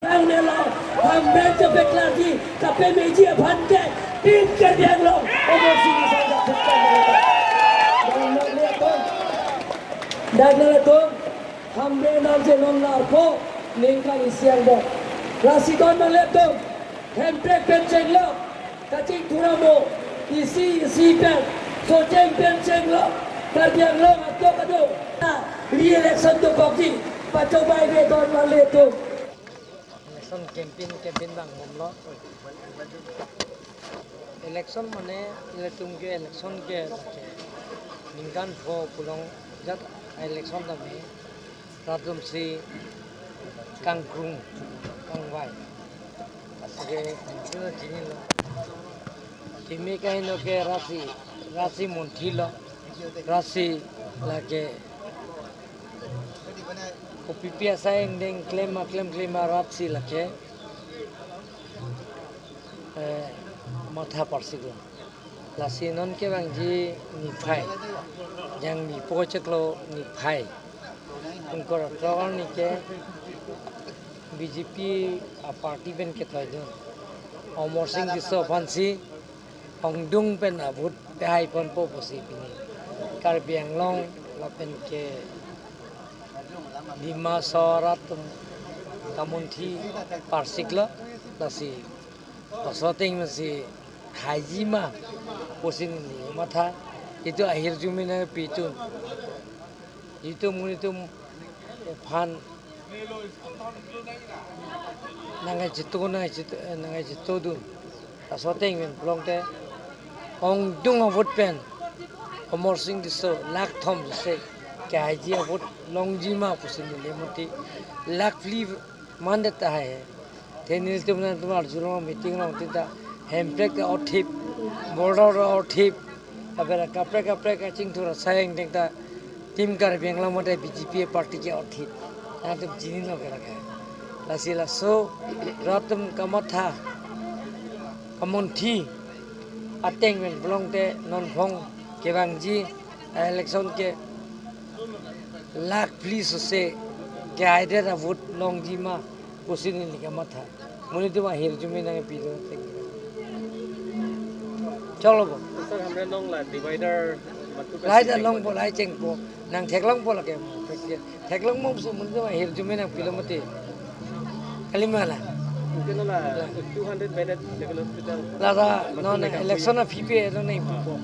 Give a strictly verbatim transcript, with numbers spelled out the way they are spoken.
Ang nelo, Hamren chepeklarji, kapemeji aphan ke, Team Karbi Anglong, Amarsing Tisso ajak phukan nelo. Dai nanglitum, dai nanglitum, Hamren nangje non larpo, ningkan isi angbong. Lasi dai nanglitum, Hemprek pen chenglo, kachingthur amo, isi isi pen, Socheng pen chenglo, Karbi Anglong atok ado, re-election dokokji, pachobei ve dai nanglitum. Election campaign, campaign bang bomlo. Election mane, ilitum ke election ke, ke ningkan pho pu longjat election tame, rat atum si kangkrung, kangvai. Asike, sino chinilo. Kimi kaheno ke rat si, rat si munthilo, rat si lake kopipi asai angdeng klem aklem klem arat si lake, eh, matha parsiklo. Lasi non kevangji niphai, jangmi po chiklo niphai, ingkoi ra throk arni ke B J P a party pen kethoidun, Amarsing Tisso aphansi ongdung pen a vote pehai ponpo pusi pini Karbi Anglong lapen ke Dima Hasao arat atum kamunthi parsiklo, lasi laso ateng pensi haiji ma pusi neli matha, itum ahirjume nangpi itum, itum mun itum aphan nangkachito, nangkachito, eh, nangkachitodun. Laso ateng pen pulote ongdung a vote pen Amarsing Tisso lakh thom se kehaiji a vote longji ma pusi neli mati, lakh phli mandet tahai he. Te nelitum nangtum arjulong meeting along tin ta Hemprek ta othip, border ta othip, apela kaprek kaprek kachingthur asai angdeng ta Team Karbi Anglong mate B J P party ke othip. Nangtum chinilo ke lake. Lasi laso rat atum kamatha, kamunthi ateng pen pulote non phong kevangji election ke lakh phli sose kehaidet a vote longji ma pusi neli kamatha. Mun itum ahirjume nangpilo. Choklo bo. Sir, Hamren along la divider matu ka Lahai si ta cheng longpo, lahai chengpo. Nang theklongpo lake. Theklong mom si mun itum ahirjume nangpilo mati. Kalima la. Mungkin la two hundred bedded civil hospital. Lata matu non nang election aphi pen non nangpipo.